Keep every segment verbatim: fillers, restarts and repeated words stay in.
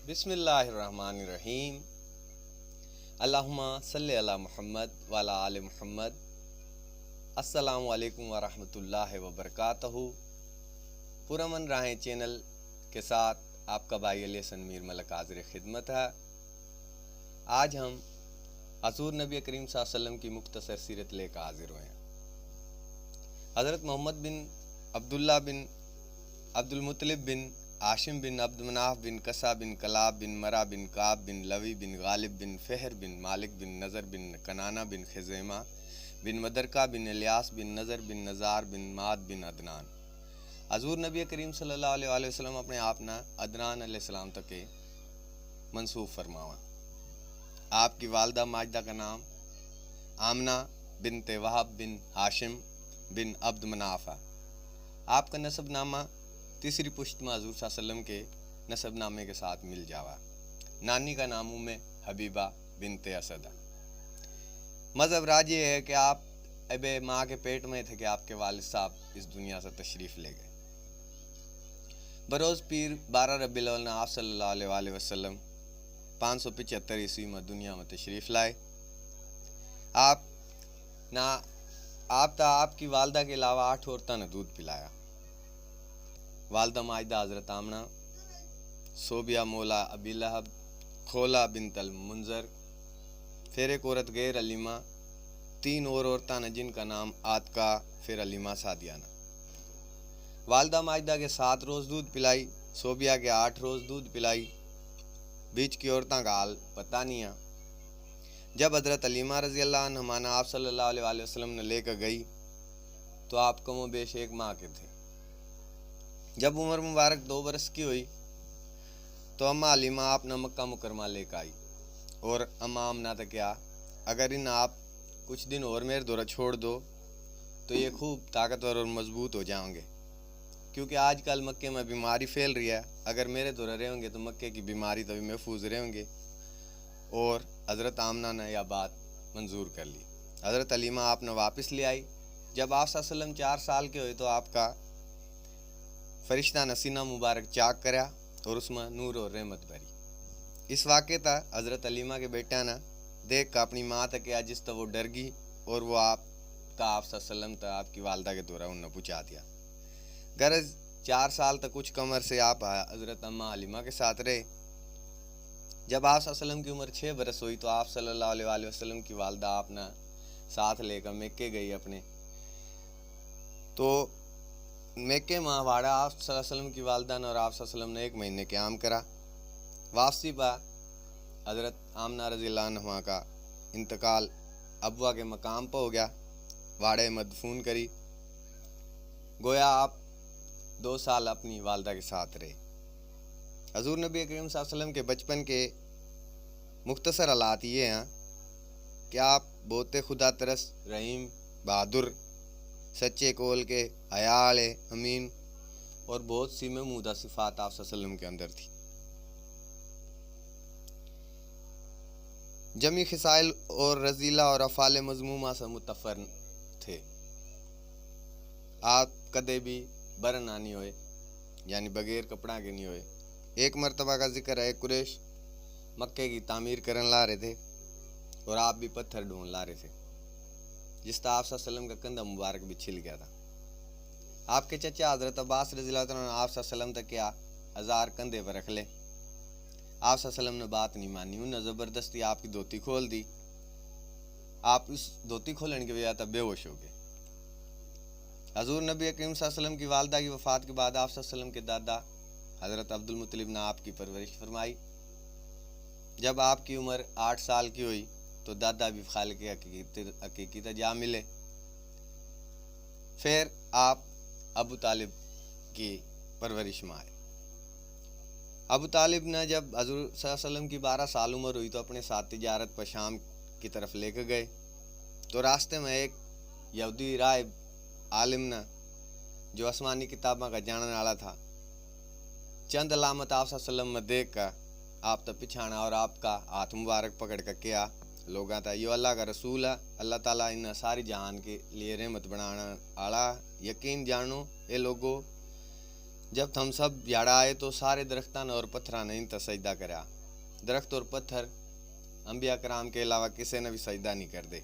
बिस्मिल्लाहिर्रहमानिर्रहीम। अल्लाहुम्मा सल्लि अला मुहम्मद व अला आले मुहम्मद। अस्सलामु अलैकुम व रहमतुल्लाहि व बरकातहू। पुरअमन राहें चैनल के साथ आपका भाई अली हसन मीर मलक हाजिर खिदमत है। आज हम हजूर नबी करीम सल्लल्लाहु अलैहि वसल्लम की मुख्तसर सीरत लेकर हाजिर हुए हैं। हज़रत मोहम्मद बिन अब्दुल्ला बिन अब्दुल मुत्तलिब बिन हाशिम बिन अब्द मनाफ बिन कसा बिन कलाब बिन मरा बिन काब बिन लवी बिन गालिब बिन फ़िहर बिन मालिक बिन नज़र बिन कनाना बिन ख़ुज़ैमा बिन मदरका बिन इल्यास बिन नज़र बिन नज़ार बिन माद बिन अदनान। हजूर नबी करीम सल्लल्लाहु अलैहि वसल्लम अपने आप ना अदनान अलैहिस्सलाम तक के मंसूब फरमावा। आपकी वालदा माजदा का नाम आमना बिनते वहाब बिन हाशिम बिन अब्द मनाफ है। आपका नसबनामा तीसरी पुश्त में हजूर सल्लल्लाहु अलैहि वसल्लम के नसबनामे के साथ मिल जावा। नानी का नाम उम्मे हबीबा बिनते असद है। मजहब राज ये है कि आप अबे माँ के पेट में थे कि आपके वालिद साहब इस दुनिया से तशरीफ़ ले गए। बरोज़ पीर बारह रबीउल अव्वल ना आप सल्लल्लाहु अलैहि वसल्लम पाँच सौ पचहत्तर ईस्वी में दुनिया में तशरीफ़ लाए। आप ना, आप ता आपकी वालदा के अलावा आठ औरतां ने दूध पिलाया। वालदा माजदा हज़रत आमना, सोबिया मौला अबी लहब, खौला बिनत अल मुंजर, फिर एक औरत गैर हलीमा, तीन और औरतां ने जिनका नाम आतका, फिर हलीमा सादिया ना। वालदा माजदा के सात रोज़ दूध पिलाई, सोबिया के आठ रोज़ दूध पिलाई। बीच की औरतां का हाल पता नहीं है। जब हज़रत हलीमा रज़ी अल्लाह अन्हा ना आप सल्लल्लाहु अलैहि वसल्लम ने लेकर गई तो आप कमोबेश एक माह के थे। जब उम्र मुबारक दो बरस की हुई तो अम्मा हलीमा आपने मक्का मुकरमा लेकर आई और अम्मा आमना तक क्या, अगर इन आप कुछ दिन और मेरे धोरा छोड़ दो तो ये खूब ताकतवर और मजबूत हो जाएंगे, क्योंकि आजकल मक्के में बीमारी फैल रही है। अगर मेरे धोरा रहेंगे तो मक्के की बीमारी तो भी महफूज रहेंगे। और हज़रत आमना ने यह बात मंजूर कर ली। हज़रत हलीमा आपने वापस ले आई। जब आप सल्लल्लाहु अलैहि वसल्लम चार साल के हुए तो आपका फरिश्ता ने सीना मुबारक चाक करया और उसमें नूर और रहमत भरी। इस वाक़े ता हज़रत हलीमा के बेटा ने देख कर अपनी माँ तक किया, जिस तो वो डर गई और वो आप का आप सल्लल्लाहु अलैहि वसल्लम तक आपकी वालदा के धोरा उनने पहुँचा दिया। गरज चार साल तक कुछ कमर से आप हज़रत अम्मा हलीमा के साथ रहे। जब आप सल्लल्लाहु अलैहि वसल्लम की उम्र छः बरस हुई तो आप सल्लल्लाहु अलैहि वसल्लम की वालदा आपने साथ लेकर मेके गई अपने। तो मेके माँ वाड़ा आप सल्लल्लाहु अलैहि वसल्लम की वालदा ने और आप सल्लल्लाहु अलैहि वसल्लम ने एक महीने क्याम करा। वापसी पा हज़रत आमना रज़ी अल्लाह अन्हा का इंतकाल अबवा के मकाम पर हो गया। वाड़े मदफून करी। गोया आप दो साल अपनी वालदा के साथ रहे। हजूर नबी करीम सल्लल्लाहु अलैहि वसल्लम के बचपन के मुख्तसर हालात ये हैं कि आप बहुत खुदा तरस, रहीम, बहादुर, सच्चे कौल के, हया आले, अमीन और बहुत सी महमूदा सिफात आप सल्लल्लाहु अलैहि वसल्लम के अंदर थी। जमी खिसाइल और रजीला और अफाल मजमूमा से मुतफर थे। आप कदे भी बरना नहीं होए, यानी बगैर कपड़ा के नहीं होए। एक मरतबा का जिक्र है, कुरैश मक्के की तामीर करन ला रहे थे और आप भी पत्थर ढोन ला रहे थे, जिसता आप सल्लल्लाहु अलैहि वसल्लम का कंधा मुबारक भी छिल गया था। आपके चचा हज़रत अब्बास रज़ी अल्लाह तआला अन्हु ने आप सल्लल्लाहु अलैहि वसल्लम तक क्या हज़ार कंधे पर रख ले। आप सल्लल्लाहु अलैहि वसल्लम ने बात नहीं मानी, उन्हें ज़बरदस्ती आपकी धोती खोल दी। आप उस धोती खोलने की वजह तक बेहोश हो गए। हजूर नबी करीम सल्लल्लाहु अलैहि वसल्लम की वालदा की वफात के बाद आप सल्लल्लाहु अलैहि वसल्लम के दादा हज़रत अब्दुल मुत्तलिब ने आपकी परवरिश फरमाई। जब आपकी उम्र आठ साल की हुई तो दादा भी खालिक हकीकी, हकीकी तक जा मिले। फिर आप अबू तालिब की परवरिश में आए। अबू तालिब ने जब हजूर सल्लल्लाहु अलैहि वसल्लम की बारह साल उम्र हुई तो अपने साथ तिजारत पर शाम की तरफ लेकर गए। तो रास्ते में एक यहूदी राहिब आलिम ने, जो आसमानी किताबों का जानने वाला था, चंद अलामत आप सल्लल्लाहु अलैहि वसल्लम में देख कर आप तो पिछाणा और आपका हाथ मुबारक पकड़ कर कहा, लोगां ता यो अल्लाह का रसूल है, अल्लाह ताला इन सारी जहान के लिए रहमत बनाने वाला। यकीन जानो ए लोगो, जब थम सब याड़ा आए तो सारे दरख्तां नै और पत्थरां नै इन तै सजदा करया। दरख्त और पत्थर अंबिया कराम के अलावा किसे नै भी सजदा नहीं करदे।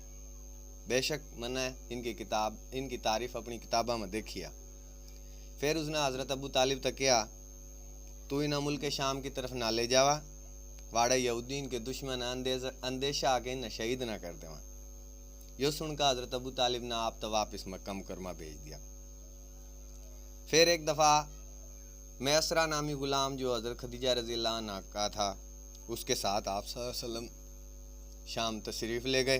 बेशक मन्नै इनकी किताब, इनकी तारीफ अपनी किताबां में देखी है। फिर उसनै हजरत अबू तालिब तै कह्या, तू इन्हां मुल्क शाम की तरफ ना ले जावा, वाड़ै यहूदी इनके दुश्मन अंदेश-, अंदेशा आके इन्हें शहीद ना कर देवा। यो सुनकर हजरत अबू तालिब नै आप तै वापस मक्का मुकरमा भेज दिया। फिर एक दफ़ा मैसरा नामी गुलाम, जो हजरत खदीजा रजी अल्लाह अन्हा का था, उसके साथ आप सल्लल्लाहु अलैहि वसल्लम शाम तशरीफ़ ले गए।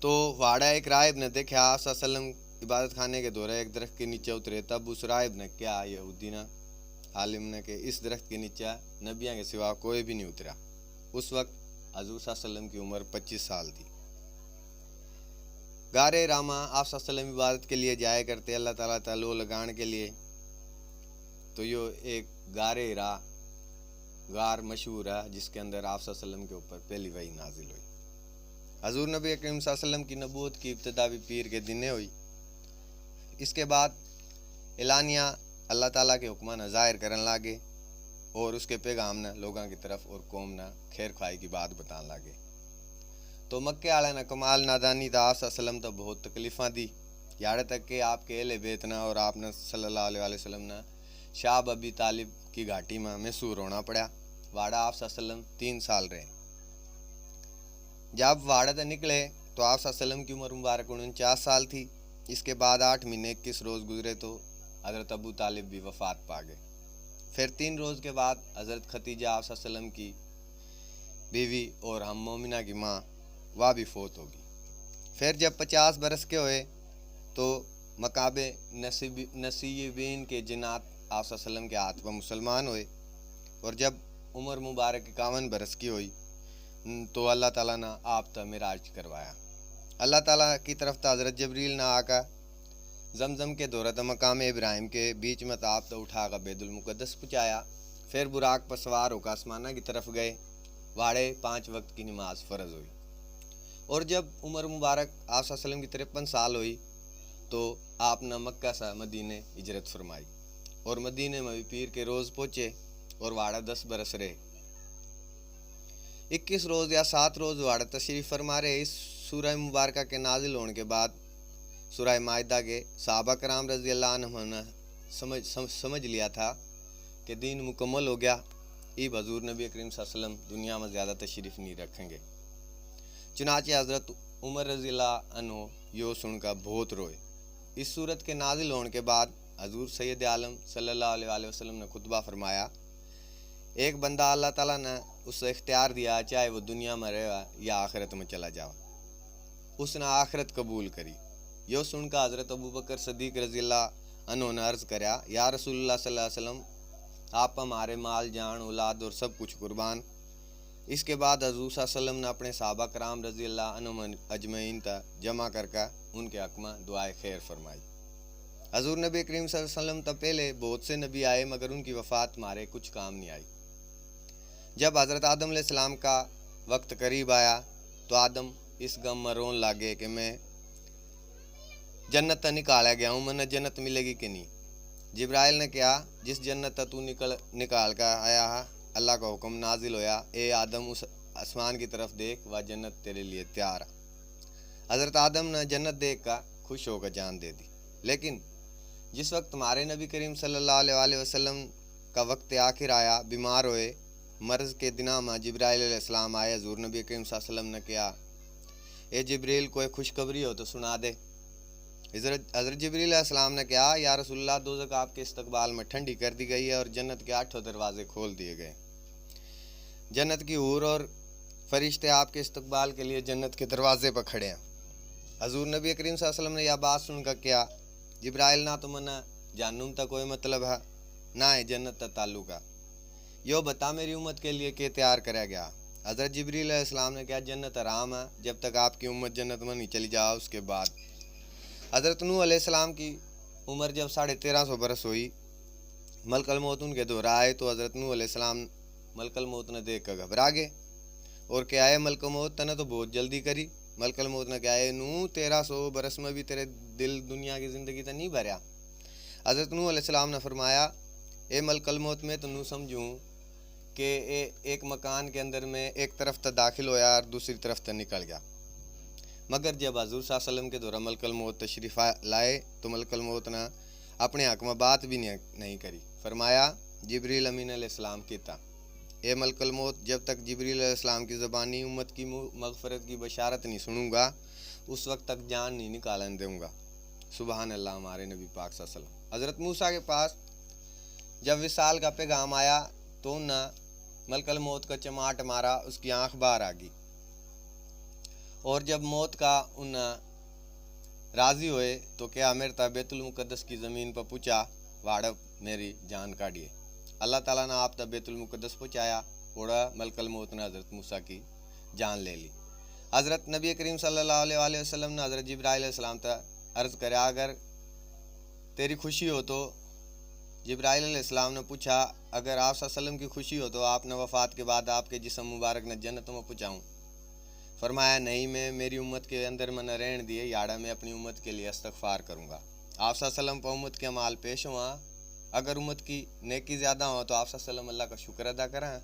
तो वाड़ा एक राहिब ने देखा, आप सल्लल्लाहु अलैहि वसल्लम इबादत खाने के दौरे एक दरख्त के नीचे उतरे। तब उस राहिब ने कहा, यहूदी ने, आलिम ने, कि इस दरख्त के नीचे नबियां के सिवा कोई भी नहीं उतरा। उस वक्त हजूर सल्लल्लाहु अलैहि वसल्लम की उम्र पच्चीस साल थी। गारे हिरा में आप सल्लल्लाहु अलैहि वसल्लम इबादत के लिए जाया करते, अल्लाह ताला तै लो लगाने के लिए। तो यो एक गारे हिरा गार मशहूर है, जिसके अंदर आप सल्लल्लाहु अलैहि वसल्लम के ऊपर पहली वही नाजिल हुई। हजूर नबी करीम सल्लल्लाहु अलैहि वसल्लम की नबूवत की इब्तदा भी पीर के दिने हुई। इसके बाद एलानिया अल्लाह ताला के हुक्मां नै जाहिर करन लागे और उसके पैगाम नै लोगां की तरफ और कौम नै खैर ख्वाही की बात बतान लागे। तो मक्के आले नै कमाल नादानी दा आप सल्लल्लाहु अलैहि वसल्लम तो बहुत तकलीफां दी, याड़े तक के आपके अहले बैत नै और आपनै सल्लल्लाहु अलैहि वसल्लम नै शाब अबी तालिब की घाटी में मशहूर होना पड़ा। वाड़ा आप सल्लल्लाहु अलैहि वसल्लम तीन साल रहे। जब वाड़े तै निकले तो आप सल्लल्लाहु अलैहि वसल्लम की उम्र मुबारक उनचास साल थी। इसके बाद आठ महीने इक्कीस रोज़ गुजरे तो हज़रत अबू तालिब भी वफात पा गए। फिर तीन रोज़ के बाद हज़रत खदीजा आप सल्लल्लाहु अलैहि वसल्लम की बीवी और हम मोमिना की माँ, वह भी फौत होगी। फिर जब पचास बरस के हुए तो मकाबे नसीबी-, नसीबीन के जिन्नात आप सल्लल्लाहु अलैहि वसल्लम के हाथ पर मुसलमान हुए। और जब उम्र मुबारक इक्यावन बरस की हुई, न, तो अल्लाह ताला ने आप तै मिराज करवाया। अल्लाह ताला की तरफ तै हज़रत जबरील ने आकर जमजम के धोरै तै मकाम इब्राहिम के बीच में तै आप तै उठाकर बैतुल मुकद्दस पहुँचाया। फिर बुराक पर सवार होकर आसमाना की तरफ गए। वाड़े पाँच वक्त की नमाज फ़र्ज हुई। और जब उम्र मुबारक आप सल्लल्लाहु अलैहि वसल्लम की तिरपन साल हुई, तो आपने मक्का से मदीने हिजरत फरमाई और मदीने में भी पीर के रोज़ पहुँचे और वाड़ा दस बरस रहे। इक्कीस रोज़ या सात रोज़ वाड़ा तशरीफ़ फरमा रहे। इस सूरह मुबारका के नाजिल होने के बाद सूरह माइदा के सहाबा कराम रज़ी अल्लाह अन्हुम ने समझ, सम-, समझ लिया था कि दीन मुकम्मल हो गया, इब हजूर नबी करीम सल्लल्लाहु अलैहि वसल्लम दुनिया में ज़्यादा तशरीफ़ नहीं रखेंगे। चुनाचे हज़रत उमर रज़ी अल्लाह अन्हु यो सुनकर बहुत रोए। इस सूरत के नाजिल होने के बाद हजूर सैयद आलम सल्लल्लाहु अलैहि वसल्लम ने खुतबा फरमाया, एक बंदा अल्लाह ताला ने उसे इख्तियार दिया, चाहे वो दुनिया में रहे या आखिरत में चला जावा, उसने आखिरत कबूल करी। यो सुनकर हज़रत अबू बकर सदीक रज़ी अल्लाह अन्हु ने अर्ज़ करया, या रसूलुल्लाह सल्लल्लाहु अलैहि वसल्लम, आप हमारे माल, जान, औलाद और सब कुछ कुर्बान। इसके बाद हजूर सल्लल्लाहु अलैहि वसल्लम ने अपने सहाबा कराम रज़ी अल्लाह अन्हुम अजमईन तक जमा करके उनके हक में दुआए खैर फरमाई। हजूर नबी करीम सल्लल्लाहु अलैहि वसल्लम तक पहले बहुत से नबी आए, मगर उनकी वफात मारे कुछ काम नहीं आई। जब हज़रत आदम अलैहिस्सलाम का वक्त करीब आया, तो आदम इस गम में रोन लागे कि मैं जन्नत तै निकाला गया हूँ, मन्नै जन्नत मिलेगी कि नहीं। जिब्राइल ने कहा, जिस जन्नत तै तू निकल, निकाल कर आया है, अल्लाह का हुक्म नाजिल होया, ए आदम, उस आसमान की तरफ देख, वह जन्नत तेरे लिए तैयार है। हज़रत आदम ने जन्नत देख कर खुश होकर जान दे दी। लेकिन जिस वक्त हमारे नबी करीम सल्लल्लाहु अलैहि वसल्लम का वक्त आखिर आया, बीमार हुए, मर्ज के दिना में जिब्राइल अलैहिस्सलाम आए, हजूर नबी करीम सल्लल्लाहु अलैहि वसल्लम ने कहा, ए जिब्रील, कोई खुशखबरी हो तो सुना दे। हजरत, हजरत जिब्रील अलैहिस्सलाम ने कहा, या रसूलुल्लाह, दोजख आपके इस्तकबाल में ठंडी कर दी गई है और जन्नत के आठों दरवाजे खोल दिए गए। जन्नत की हूर और फरिश्ते आपके इस्तकबाल के लिए जन्नत के दरवाजे पर खड़े हैं। हजूर नबी करीम सल्लल्लाहु अलैहि वसल्लम ने यह बात सुनकर कहा, जिब्राइल, ना तो मन्नै जहन्नुम तै कोई मतलब है, ना ही जन्नत तै ताल्लुक है। यो बता, मेरी उम्मत के लिए के तैयार करया गया? हजरत जिब्रील अलैहिस्सलाम ने कहा, जन्नत हराम है, जब तक आपकी उम्मत जन्नत में नहीं चली जा, उसके बाद। हजरत नूह अलैहिस्सलाम की उम्र जब साढ़े तेरह सौ बरस हुई, मलकल मौत उनके धोरै आए, तो हजरत नूह अलैहिस्सलाम मलकल मौत ने देख कर घबरा गए और कहा, ए मलकल मौत, तने तो बहुत जल्दी करी। मलकल मौत ने कहा, ए नूह, तेरह सौ बरस में भी तेरे दिल दुनिया की जिंदगी तो नहीं भरया? हज़रत नूह अलैहिस्सलाम ने फरमाया, ए मलकल मौत, मैं तो नू समझूं कि ए एक मकान के अंदर में एक तरफ तै दाखिल होया और दूसरी तरफ तै निकल गया। मगर जब हजूर सल्लल्लाहु अलैहि वसल्लम के दौरा मलकल मौत तशरीफ आ-, लाए तो मलकल मौत ने अपने हक में बात भी नहीं, नहीं करी। फरमाया, जिब्रील अमीन अलैहिस्सलाम कीता, ए मलकल मौत, जब तक जिब्रील अलैहिस्सलाम की ज़बानी उम्मत की मु-, मगफरत की बशारत नहीं सुनूंगा, उस वक्त तक जान नहीं निकालन दूंगा। सुबहान अल्लाह, हमारे नबी पाक सल्लल्लाहु अलैहि वसल्लम। हज़रत मूसा के पास जब विसाल का पैगाम आया तो उन्हें मलकल मौत का चमाट मारा, उसकी आंख बाहर आ गई। और जब मौत का उन्हें राजी होए तो क्या, मेरे तक बैतुल मुकद्दस की ज़मीन पर पूछा, वाड़े मेरी जान काढ़िए। अल्लाह ताला ने आप तक बैतुल मुकद्दस पहुँचाया, ओड़ा मलकल मौत ने हज़रत मूसा की जान ले ली। हज़रत नबी करीम सल्लल्लाहु अलैहि वसल्लम ने हज़रत जिब्राइल अलैहिस्सलाम तक अर्ज़ करा, अगर तेरी खुशी हो तो, जिब्राइल अलैहिस्सलाम ने पूछा, अगर आप सल्लल्लाहु अलैहि वसल्लम की खुशी हो तो आपने वफ़ात के बाद आपके जिस्म मुबारक ने जन्नत में पहुँचाऊँ? फरमाया, नहीं, मैं मेरी उम्मत के अंदर मना रहन दिए, याड़ा मैं अपनी उम्मत के लिए इस्तगफार करूँगा। आप सल्लल्लाहु अलैहि वसल्लम पर उम्मत के अमाल पेश हुआ, अगर उम्मत की नेकी ज़्यादा हो तो आप सल्लल्लाहु अलैहि वसल्लम अल्लाह का शुक्र अदा करें,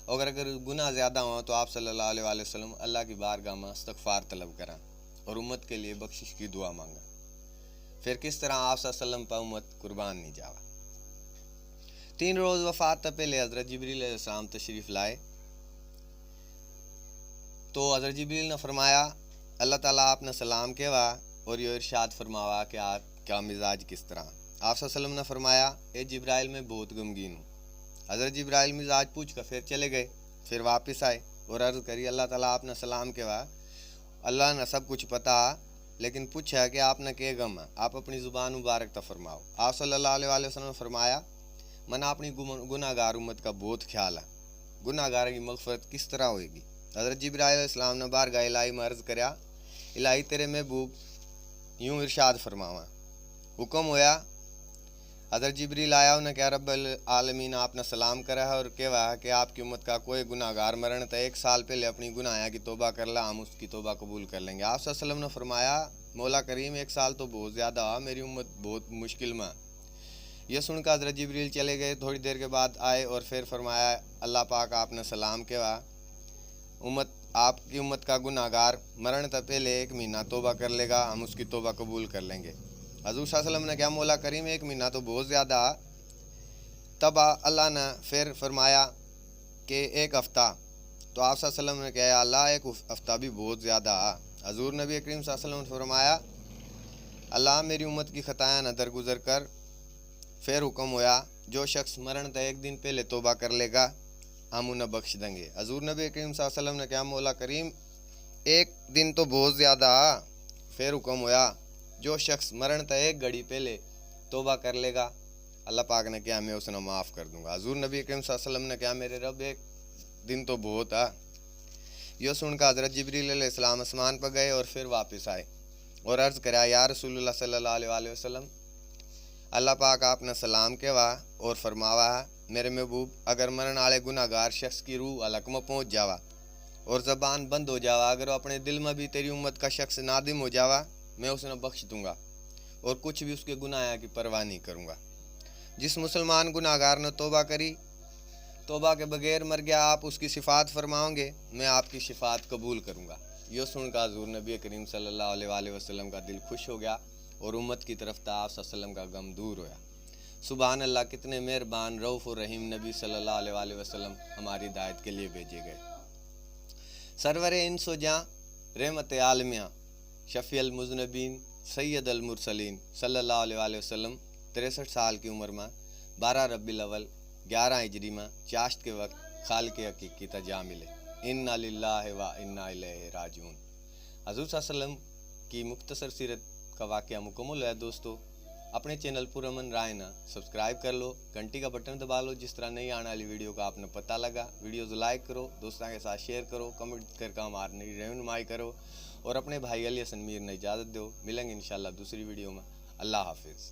और अगर गुनाह ज़्यादा हो तो आप सल्लल्लाहु अलैहि वसल्लम अल्लाह की बारगाह में इस्तगफार तलब करें और उम्मत के लिए बख्शिश की दुआ मांगें। फिर किस तरह आप सल्लल्लाहु अलैहि वसल्लम पर उम्मत कुर्बान नहीं जावा। तीन रोज़ वफ़ात तक पहले हज़रत जिब्रील अलैहिस्सलाम तशरीफ़ लाए तो हज़रत जिब्रील ने फरमाया, अल्लाह ताला आपने सलाम कहवा और यो इरशाद फरमावा कि आपका मिजाज किस तरह। आप सल्लल्लाहु अलैहि वसल्लम ने फरमाया, ए जिब्राइल, मैं बहुत गमगीन हूँ। हज़रत जिब्राइल मिजाज पूछ कर फिर चले गए, फिर वापस आए और अर्ज़ करी, अल्लाह ताला आपने सलाम कहवा, अल्लाह ने सब कुछ पता, लेकिन पूछा कि आपने के गम है, आप अपनी ज़ुबान मुबारक तै फरमाओ। आप सल्लल्लाहु अलैहि वसल्लम ने फरमाया, मना अपनी गुम-, गुनाहगार उम्मत का बहुत ख्याल है। गुनाहगार की मगफरत किस तरह होएगी? हज़रत जिब्राइल अलैहिस्सलाम ने बारगाह इलाही में अर्ज़ करया, इलाही तेरे महबूब यूं इरशाद फरमावा। हुक्म होया, हज़रत जिब्रील आया, उन्हें कहा, रब्बुल आलमीन आपने सलाम करा है और कहवा है कि आपकी उम्मत का कोई गुनाहगार मरण तक एक साल पहले अपनी गुनाहों की तौबा कर ला, हम उसकी तौबा कबूल कर लेंगे। आप सल्लल्लाहु अलैहि वसल्लम ने फरमाया, मौला करीम, एक साल तो बहुत ज़्यादा हुआ, मेरी उम्मत बहुत मुश्किल में। यह सुनकर हज़रत जिब्रील चले गए। थोड़ी देर के बाद आए और फिर फरमाया, अल्लाह पाक आपने सलाम कहवा, उम्मत, आपकी उम्मत का गुनाहगार मरण तक पहले एक महीना तौबा कर लेगा, हम उसकी तौबा कबूल कर लेंगे। हजूर सल्लल्लाहु अलैहि वसल्लम ने कहा, मौला करीम, एक महीना तो बहुत ज़्यादा। तब आ-, अल्लाह ने फिर फरमाया कि एक हफ़्ता। तो आप सल्लल्लाहु अलैहि वसल्लम ने कहा, या अल्लाह, एक हफ़्ता भी बहुत ज़्यादा। हजूर नबी करीम सल्लल्लाहु अलैहि वसल्लम ने फरमाया, अल्लाह, मेरी उम्मत की खतायां न दरगुजर कर। फिर हुक्म होया, जो शख्स मरण तक एक दिन पहले तौबा कर लेगा, हम उन्हें बख्श देंगे। हजूर नबी करीम सल्लल्लाहु अलैहि वसल्लम ने कहा, मौला करीम, एक दिन तो बहुत ज़्यादा। फिर हुक्म होया, जो शख्स मरण तक एक घड़ी पहले तौबा कर लेगा, अल्लाह पाक ने कहा, मैं उसने माफ़ कर दूंगा। हजूर नबी करीम सल्लल्लाहु अलैहि वसल्लम ने कहा, मेरे रब, एक दिन तो बहुत है। यो सुनकर हज़रत जिब्रील अलैहिस्सलाम आसमान पर गए और फिर वापस आए और अर्ज़ करा, या रसूलुल्लाह सल्लल्लाहु अलैहि वसल्लम, अल्लाह पाक आपने सलाम कहवा और फरमावा है, मेरे महबूब, अगर मरण आले गुनाहगार शख्स की रूह हलक में पहुँच जावा और ज़बान बंद हो जावा, अगर वो अपने दिल में भी तेरी उम्मत का शख्स नादिम हो जावा, मैं उसने बख्श दूंगा और कुछ भी उसके गुनाह की परवाह नहीं करूँगा। जिस मुसलमान गुनाहगार ने तौबा करी, तौबा के बगैर मर गया, आप उसकी शिफात फरमाओगे, मैं आपकी शिफात कबूल करूँगा। यो सुनकर हजूर नबी करीम सल्लल्लाहु अलैहि वसल्लम का दिल खुश हो गया और उम्मत की तरफ तै आप सल्लल्लाहु अलैहि वसल्लम का गम दूर होया। सुबहान अल्लाह, कितने मेहरबान, रऊफ और रहीम नबी सल्लल्लाहु अलैहि वसल्लम हमारी हिदायत के लिए भेजे गए। सरवर इंस व जां, रहमत आलमियां, शफी अल मुजनबीन, सैयद अल मुरसलीन सल्लल्लाहु अलैहि वसल्लम तिरसठ साल की उम्र में बारह रबीउल अव्वल ग्यारह हिजरी में चाश्त के वक्त खालिक हकीकी तै जा मिले। इन्ना लिल्लाहि व इन्ना इलैहि राजिऊन। हजूर सल्लल्लाहु अलैहि वसल्लम की मुख्तसर सीरत का वाकया मुकम्मल है दोस्तों। अपने चैनल पुरअमन राय ना सब्सक्राइब कर लो, घंटी का बटन दबा लो, जिस तरह नई आने वाली वीडियो का आपने पता लगा। वीडियोज़ लाइक करो, दोस्तों के साथ शेयर करो, कमेंट करके हमारी रहनुमाई करो और अपने भाई अली हसन मीर ने इजाज़त दो। मिलेंगे इंशाल्लाह दूसरी वीडियो में। अल्लाह हाफिज़।